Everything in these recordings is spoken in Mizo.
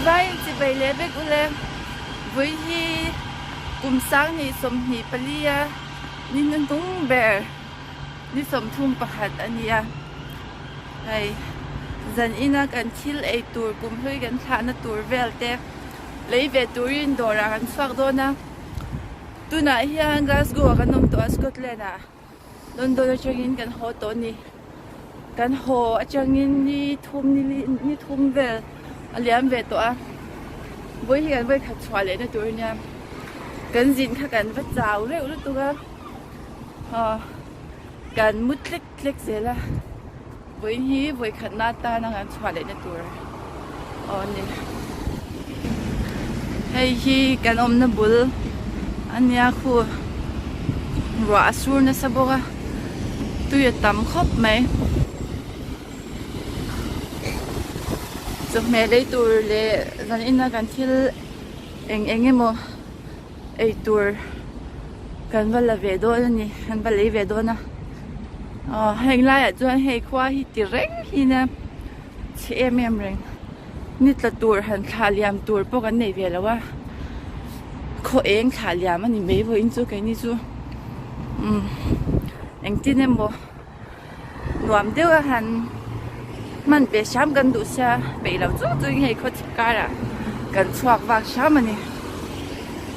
Vai chibai leh vek ule. Vui hi kum 2024 a ni hnuhnung ber ni 31 a ni a. Hei zan ina kan thil ei tur kum hlui kan thlahna tur vel te lei ve turin dawrah kan chhuak dawn a. Tunah hian Glasgow ah kan awm tawh a Scotland ah. London atangin kan haw tawh a ni. Kan haw atangin ni thum ni li ni thum vel a liam ve tawh a. Vawi hi kan vawi khat chhuah leh na tur a nia. Kan zin kha kan va chau reuh lutuk a. Aw kan mu tlek tlek zel a. Vawi hi vawi khat na atana kan chhuah leh na tur aw a ni. Hei hi kan awmna bul a nia khu ruah a sur nasa bawk a tui a tam khawp mai. Chawhmeh lei tur leh zan ina kan thil eng eng emaw ei tur kan va la ve dawn a ni kan va lei ve dawn a aw heng laiah chuan hei khua hi ti reng hi nia chhe em em reng ni tla tur han thlah liam tur pawh kan nei ve lo a khaw eng thlah liam a ni mai vawiin chu keini chu umm engtin emaw nuam deuh a han hman ve hram kan duh sia peih loh chu chu hei khaw chhip karah kan chhuak vak hram a ni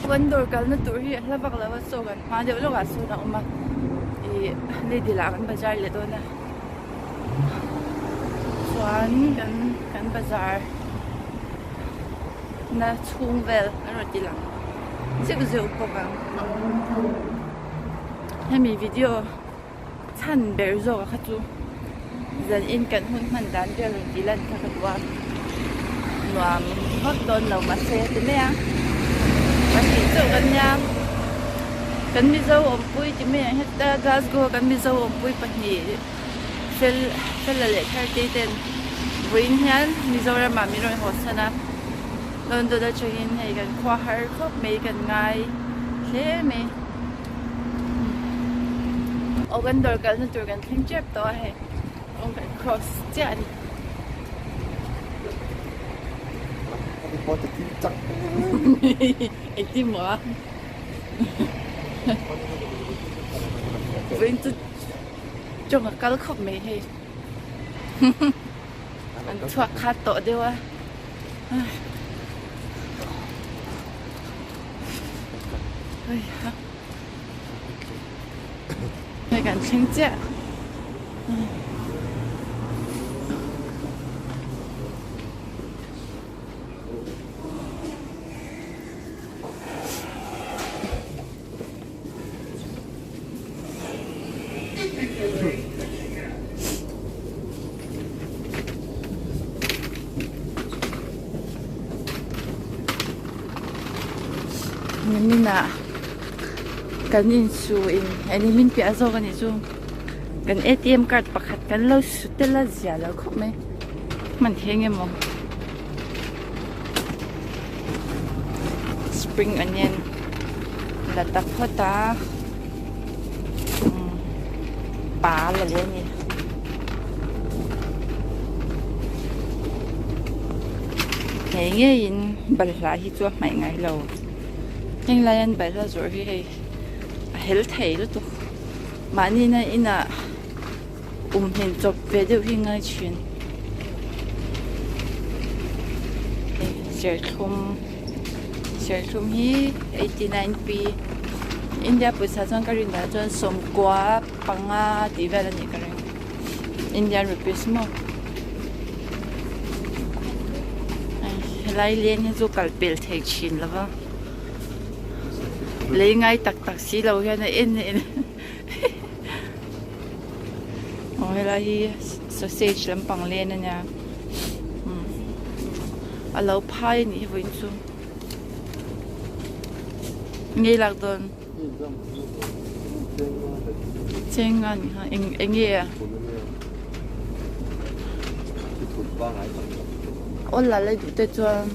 kan dawr kalna tur hi a hla vak lo a chaw kan hma deuh lawk ah sawn a awm a ih lady lah kan bazar leh dawn a chuan kan kan bazar na chhung vel an rawn ti lang zeuh zeuh bawk ang hemi video. Chhan ber zawk a kha chu zan in kan hun hman dan vel rawn tih lan kha ka duh a, nuam vak dawn lo mahse ti mai a, kan tih chauh kan nia, kan Mizo awmpui ti mai ang heta Glasgow kan Mizo awmpui pahnih fel Fela leh Thartei ten vawiin hian Mizoram ah min rawn haw san a, London atangin hei kan khua har khawp mai kan ngai hle mai. Aw kan dawr kalna tur kan thleng tep tawh a hei kawng kan cross chiah a ni. Engtin maw a? Vawiin chu tawng a kal khawp mai hei. An chhuak khat tawh deuh a. Hei kan thleng chiah. Niminah kan insu in eh nimin piah zawk a nih chu kan A_T_M card pakhat kan lo su tel a zia lo khawp mai hman thei eng emaw spring onion la ta phawt a pa la leh a ni. Ngei ngeiin balhla hi chu a hmaih ngai lo heng lai hian balhla zawrh hi hei a hel thei lutuk mahni na inah um hmin chawp ve deuh hi ngai thin serthlum serthlum hi 89 p India pawisa chuan ka rin dan chuan sawmkua panga tih vel a nih ka ring Indian rupees maw helai leng hi chu kal pel thei thin lo va lei ngai tak tak si lo hian a en en. Aw helai hi sausage lampang len a nia umm a lo phai a nih hi vawiin chu nge lak dawn cheng a nih kha eng eng nge a aw la lai duh te chuan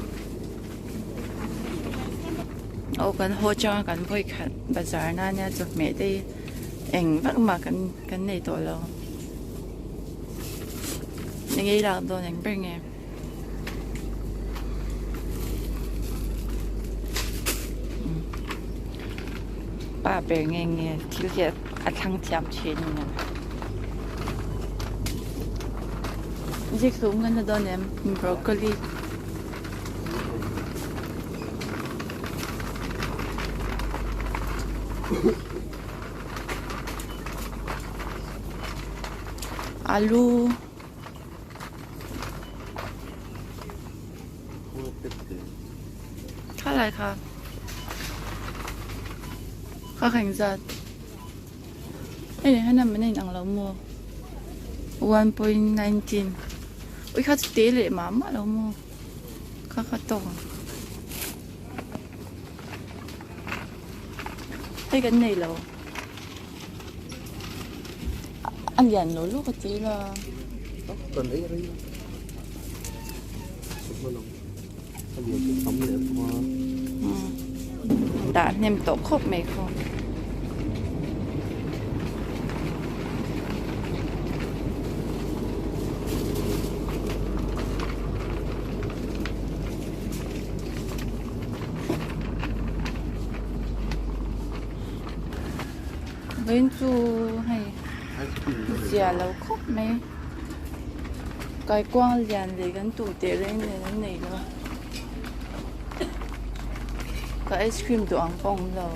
aw kan haw changa kan vawi khat bazar na ania chawhmeh te hi eng vak mah kan kan nei tawh lo eng ei lak dawn eng ber nge. Pa ber nge nge thil hi a thlang thiam thin a ni. Zikhlum kan la dawn em broccoli. Alu. Kha lai kha. Kha kheng zat. Hei nen hian an in ang lo maw? 1.19 Ui kha chu te leh mah mah lo maw? Kha kha tawk ang. Hei kan nei lo. A lian lo luak a ti ila. Kan ei rei a. A lian chu tam leh bawk a. Dah hnem tawh khawp mai khaw. Vawiin chu hei zia lo khawp mai kaikuang lian leh kan tum teh reng nen an nei lo a ka ice cream duh ang pawh a awm lo.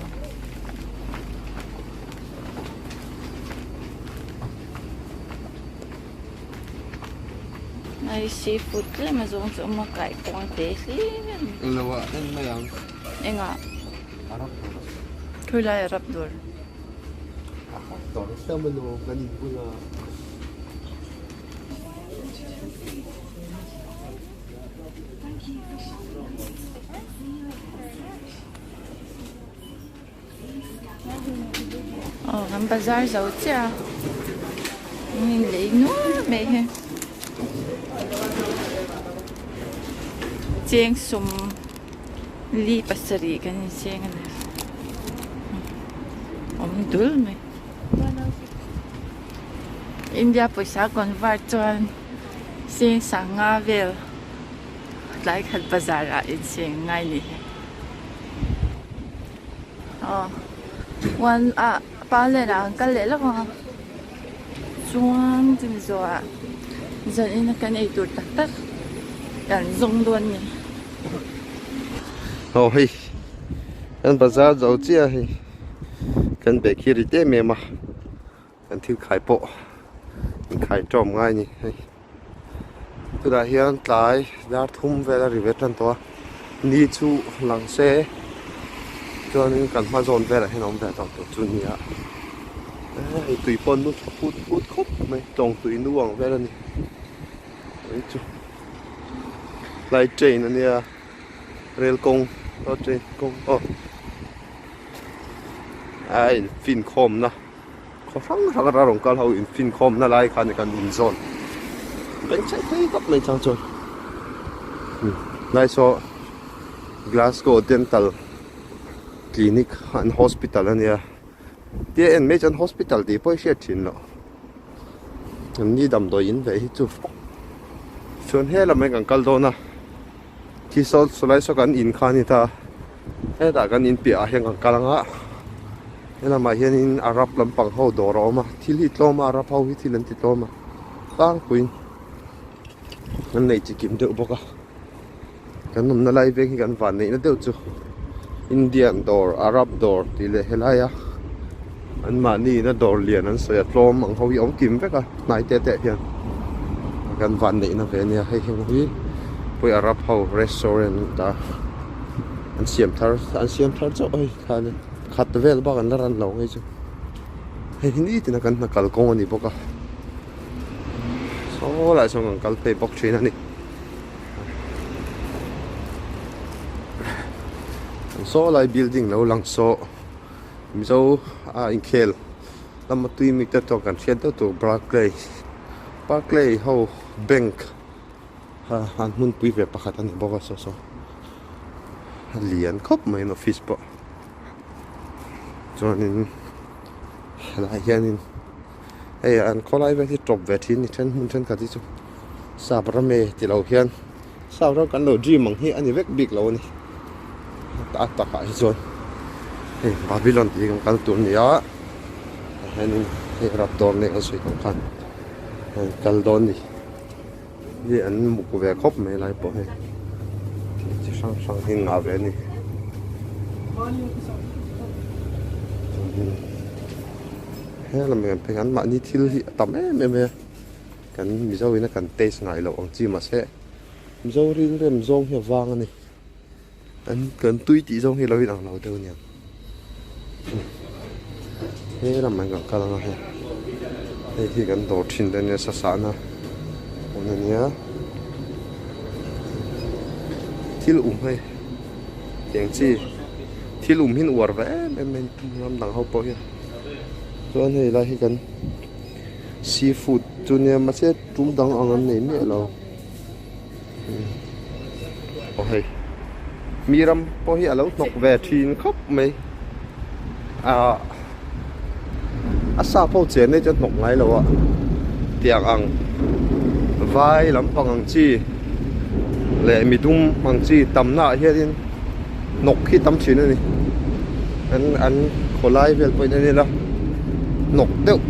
Hei seafood tlem a zawng chu a awm a kaikuang te hlir a ni. Englo ah en mai ang. Engah? A rap dawr. Khawi lai a rap dawr? A rap dawr siam emaw kan in bula. Aw kan bazar zo chiah a min lei nual mai hi cheng sum li pasarih kan incheng a ni awm dul mai India pawisa convert chuan cheng sanga vel tlai khat bazar ah incheng ngai ni hi. Aw one ah pa len ah an kal leh lawk ang a chuan chumi zawh ah zanin a kan ei tur tak tak kan zawng dawn a ni. Aw hei kan bazar zo chiah hei kan bag hi rit em em a kan thil khai pawh inkhai tawm ngai a ni hei tunah hian tlai dar thum vel a ri ve tan tawh a ni chu lang se chuanin kan hma zawn velah hian a awm ve tawh tur chu a ni a hei tui pawh an nu tha phut phut khawp mai tawng tui nu ang vel a ni hei chu lai train a nia rel kawng aw train kawng aw a infinkhawmna. Khaw hrang hrang atanga rawn kal ho infinkhawmna lai khan kan inzawn beng chhe thei khawp mai chang chuan lai saw Glasgow Dental Clinic an hospital a nia tia en mai chuan hospital tih pawh i hriat thin loh an ni damdawi in ve hi chu chuan helam hi kan kal dawn a khi saw sawlai saw kan in kha a ni ta. Hetah kan in piahah hian kan kal ang a helamah hianin Arab lampang ho dawr a awm a thil hi tlawm a Arab ho hi thil an ti tlawm a tlangpuiin an neih chi kim deuh bawk a kan awmna lai veng hi kan van neihna deuh chu Indian dawr Arab dawr tih leh helaia an mahni ina dawr lian an sawi a tlawm ang ho hi a awm kim vek a hnai te te ah hian kan van neihna ve ania hei heng hi pawih Arab ho restaurant an ta. An siam thar an siam thar chauh a hei khan khat vel bak an la ran lo hei chu hei hi nitin a kan hna kal kawng a ni bawk a saw lai sawn kan kal phei bawk thin a ni saw lai building lo lang saw mizo a inkhel lama tui mi te chuan kan hriat deuh tur Barclay Barclay ho bank. Han hmunpui ve pakhat a ni bawk a saw saw a lian khawp mai an office pawh chuanin helaiah hianin hei an khawlai vel hi tawp ve thin a ni then hmun thenkhat hi chu sap ram e ti lo hian sap ram kan lo dream ang hi a ni vek bik lo a ni a takah hi chuan. Hei Babylon tih hi kan kal tur a ni a tah hianin hei rap dawr nen kan sawi tawh khan an kal dawn a ni hei an muk ve khawp mai lai pawh hei thil chi hrang hrang hi an ngah ve a ni. Helam hian phei an mahni thil hi a tam em em mai a kan mizo ina kan taste ngai loh ang chi mahse mizo rilrem zawng hi a vang a ni an kan tui tih zawng hi lo inang lo deuh a niang helam ah hian kan kal anga hei hei hi kan dawr thin te ania sasana hmun ania thil um hei tiang chi thil um hi an uar ve em em mai a ram dang ho pawh hian. Chuan hei lai hi kan seafood chu nia mahse tum dang ang an nei miah lo aw hei mi ram pawh hi a lo hnawk ve thin khawp mai ah a sap ho chen hi chuan hnawk ngai lo a tiang ang vai lampang ang chi leh midum ang chi tamna ah hianin. Hnawk hi tam thin a ni an an khawlai vel pawhin a nila hnawk deuh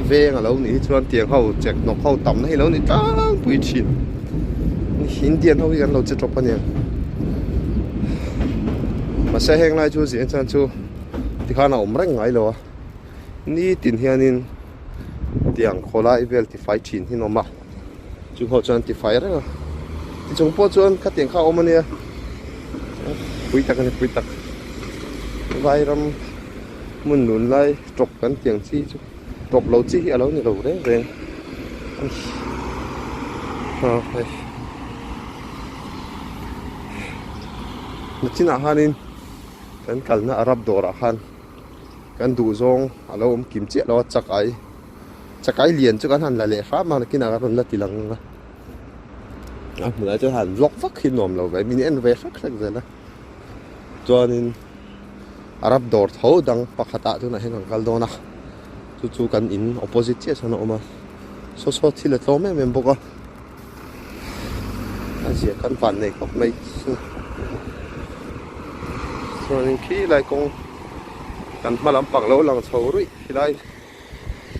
veng a lo nih hi chuan tiang ho chek hnawk ho tamna hi a lo ni tlangpui thin Indian ho hi kan lo che tawp a niang mahse heng lai chu zin chuan chu tikhan a awm reng ngai lo a nitin hianin tiang khawlai vel tifai thin hi an awm a. Chu ho chuan ti fai reng a tichung pawh chuan khatiang kha a awm a nia pui tak a ni pui tak vairam hmun lun lai tawp kan tih ang chi chu tawp lo chi hi a lo ni lo reng reng a hei nachinah khanin kan kalna Arab dawrah khan kan duh zawng a lo awm kim chiah lo a chak ai. Chakai lian chu kan han la leh hram a nakinah kan rawn la ti lang ang a a hmunah chuan han vlog vak hi nuam lo ve min en ve hrek hrek zel a chuanin Arab dawr tho dang pakhatah tunah hian kan kal dawn a chu chu kan in opposite chiah chuan a awm a saw saw thil a tlawm em em bawk a a zia kan van nei khawp mai chuanin khi lai kawng kan hma lampang lo lang chho ruih khilai.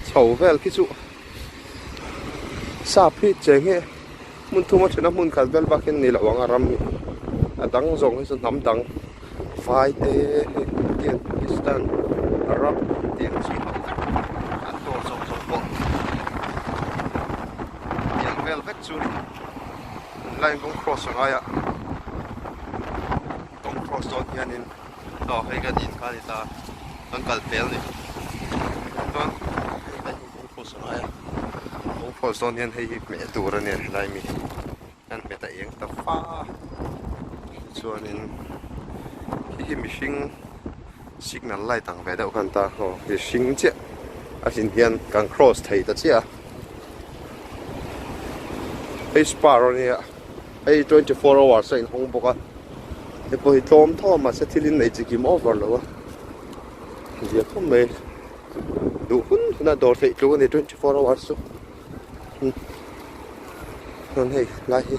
Chho vel khi chu sap hi cheng hi hmun thum a then a hmun khat vel bak hian ni loh ang a ram hi a dang zawng hi chu hnam dang vai te Indian Pakistan Arab tih ang chi ho vek an dawr zawng zawng pawh tiang vel vek chu an line kawng cross a ngai a kawng cross dawn hianin. Aw hei kan in kha a ni ta kan kal fel a ni chuan hei kan in kawng cross a ngai a kawng cross dawn hian hei hi hmeh tur a nia helai mi kan hmet a eng ta fa a tichuanin khi hi mihring signal light ang ve deuh khan ta aw mihring chiah a hlin hian kan cross thei ta chiah a hei spar a nia. Hei 24 hours a inhawng bawk a hei pawh hi tlawm tho a mahse thil in nei chi kim over lo a zia khawp mai duh hun hun a dawr theih tluk a ni 24 hours chu chuan hei lai hi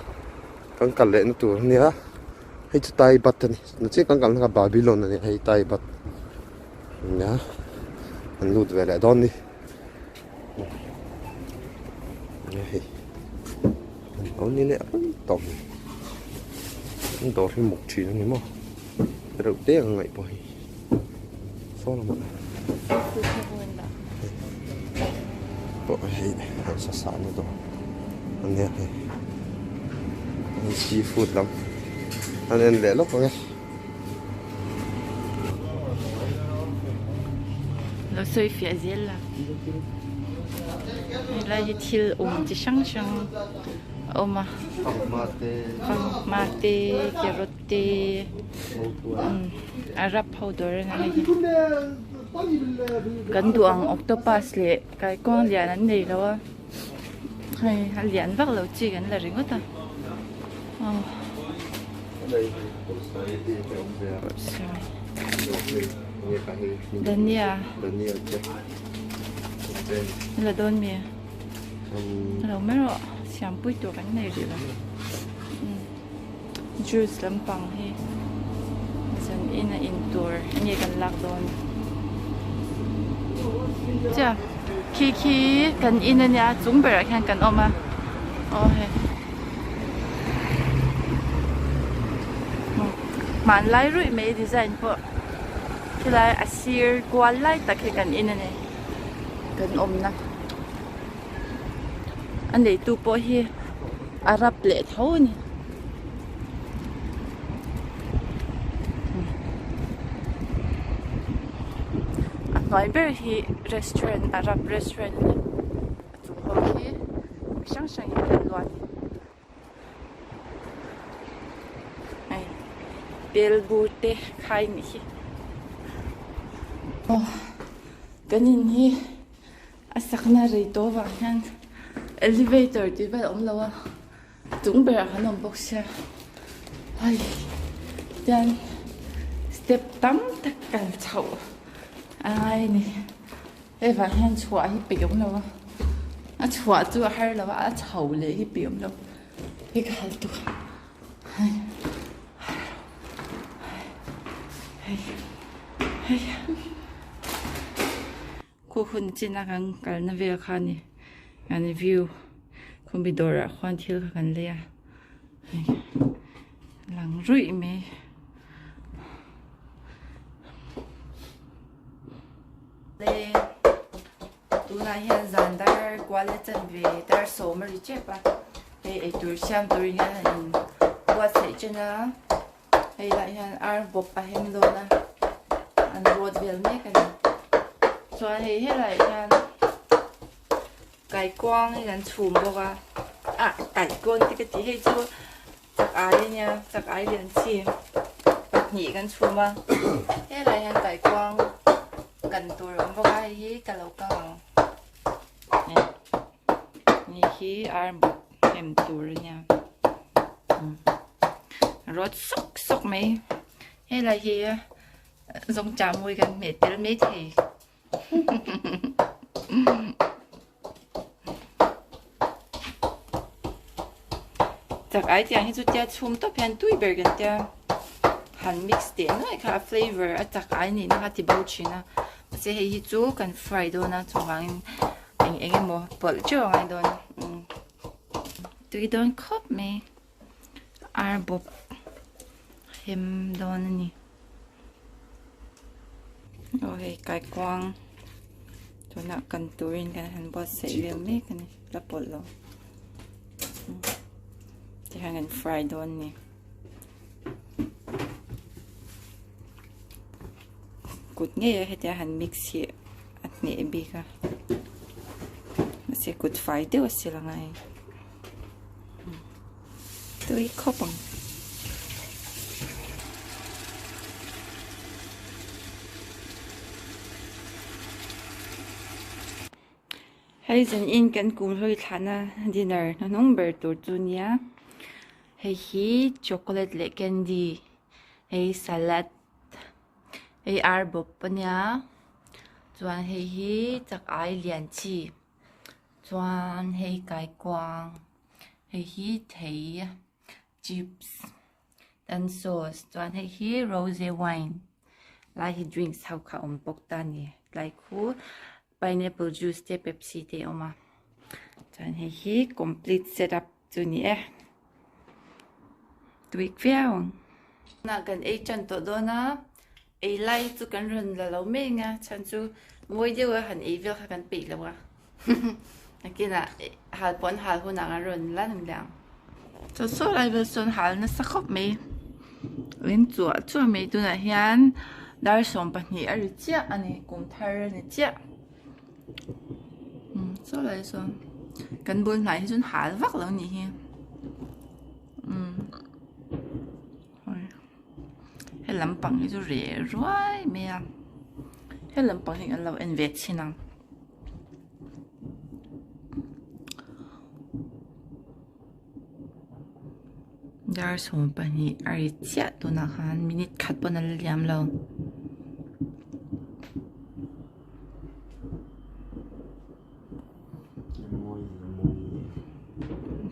kan kal leh na tur a nia hei chu taibat a ni nachin kan kalna kha babylon a ni hei taibat nia an lut ve leh dawn a ni. Hei lo ni leh reng tawh mai an dawr hi muk thin a ni maw reuh te ang ngaih pawh hi saw lamah pawh hei an sa sah na dawr a nia hei seafood lam an en leh lawk ang e. Lo sawi fiah zel la. Helai hi thil awm chi hrang hrang a awm a. Fanghma te, carrot te, Arab ho dawr a ni hei hi. Kan duh ang octopus leh kaikuang lian an nei lo a. Hei a lian vak lo chi kan la ringawt a. Aw. Dania la dawn mi lo mai rawh siampui tur kan nei rih lo juice lampang hi. Zan in a in tur nge kan lak dawn chia khi khi kan in ania chung berah khian kan awm a aw hei hmanlai ruih mai design pawh khilai a sir kual lai tak hi kan in ani kan awmna a neitu pawh hi a rap leh tho a ni. A hnuai ber hi restaurant arab restaurant a ni a chung ho khi mi hrang hrang in an luah a ni hei bel bur te khai a nih hi aw kan in hi. A sakna rei tawh avang hian elevator tih vel a awm lo a chung berah kan awm bawk sia hei tian step tam tak kal chhoh a ngai a ni hei vang hian chhuah hi peih awm lo a a chhuah chu a har lo a a chho leh hi peih awm lo hei ka hal tuk hei hei hei. Khu hun chin a kan kalna vel kha a ni kan view khawmi dawrah khuan thil kha kan lei a hei lang ruih mai le tunah hian zan dar kual a chanve dar sawm a ri tep a hei eitur siam turin hian an in buatsaih chen a. Hei lah hian ar bawp a hem dawn a, an rawt vel mek a ni. Chuan hei helaiah hian kaikuang hi kan chhum bawk a, ah kaikuang te ka ti hei chu chak ai a nia chak ai lian chi pahnih kan chhum a, helaiah hian kaikuang kan tur a awm bawk a, hei hi ka lo kang ang ni hi ar bawp hem tur a nia. Rawt sawk sawk mai helai hi zawng chah mawi kan hmeh tel mai thei chak ai tiang hi chu tia chhum tawp hian tui ber kan tia han mix teh nuaih kha a flavor a chak ai nihna kha ti bo thin a mahse hei hi chu kan fry dawn a chuvangin eng eng emaw pawlh teuh a ngai dawn. Tui dawn khawp mai ar bawp hem dawn a ni aw hei kaikuang tunah kan turin kan han buatsaih vel mek a ni la pawlh lo tihian kan fry dawn a ni kut ngei a hetia han mix hi a hneh bik a mahse kut fai deuh a si lang a hei tui khawp ang. Hei zan in kan kum hlui thlahna dinner hnuhnung ber tur chu nia hei hi chocolate leh candy hei salad. Hei ar bawp a nia chuan hei hi chak ai lian chi chuan hei kaikuang hei hi thei chips tan sauce chuan hei hi rose wine lai hi drinks ho kha awm bawk ta a ni tlai khu pineapple juice te pepsi te a awm a chuan hei hi complete setup chu a ni e tuik viau ang. Tunah kan ei tan tawh dawn a ei lai chu kan rawn la lo mai ang a chhan chu mawi deuh a han ei vel kha kan peih lo a nakinah hal pawh an hal hunah an rawn la ang leh ang. Chaw saw lai vel sawn hal nasa khawp mai in chuah chuah mai tunah hian dar 12 a ri chiah a ni kum thar a ni chiah umm saw lai sawn kan bul hnai hi chuan hal vak lo a nih hi umm he lampang hi chu reh ruai mai a he lampang hi kan lo en ve chhin ang. Dar 12 a ri chiah tunah khan minute khat pawn a la liam lo.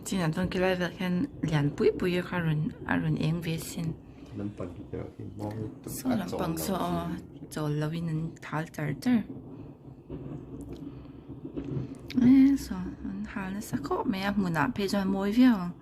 Chinah chuan khilai velah khian lian pui pui kha a rawn eng ve sin. Saw lampang saw aw chawl lo in an thal char char e saw an hal nasa khawp mai a hmunah phei chuan mawi viau ang.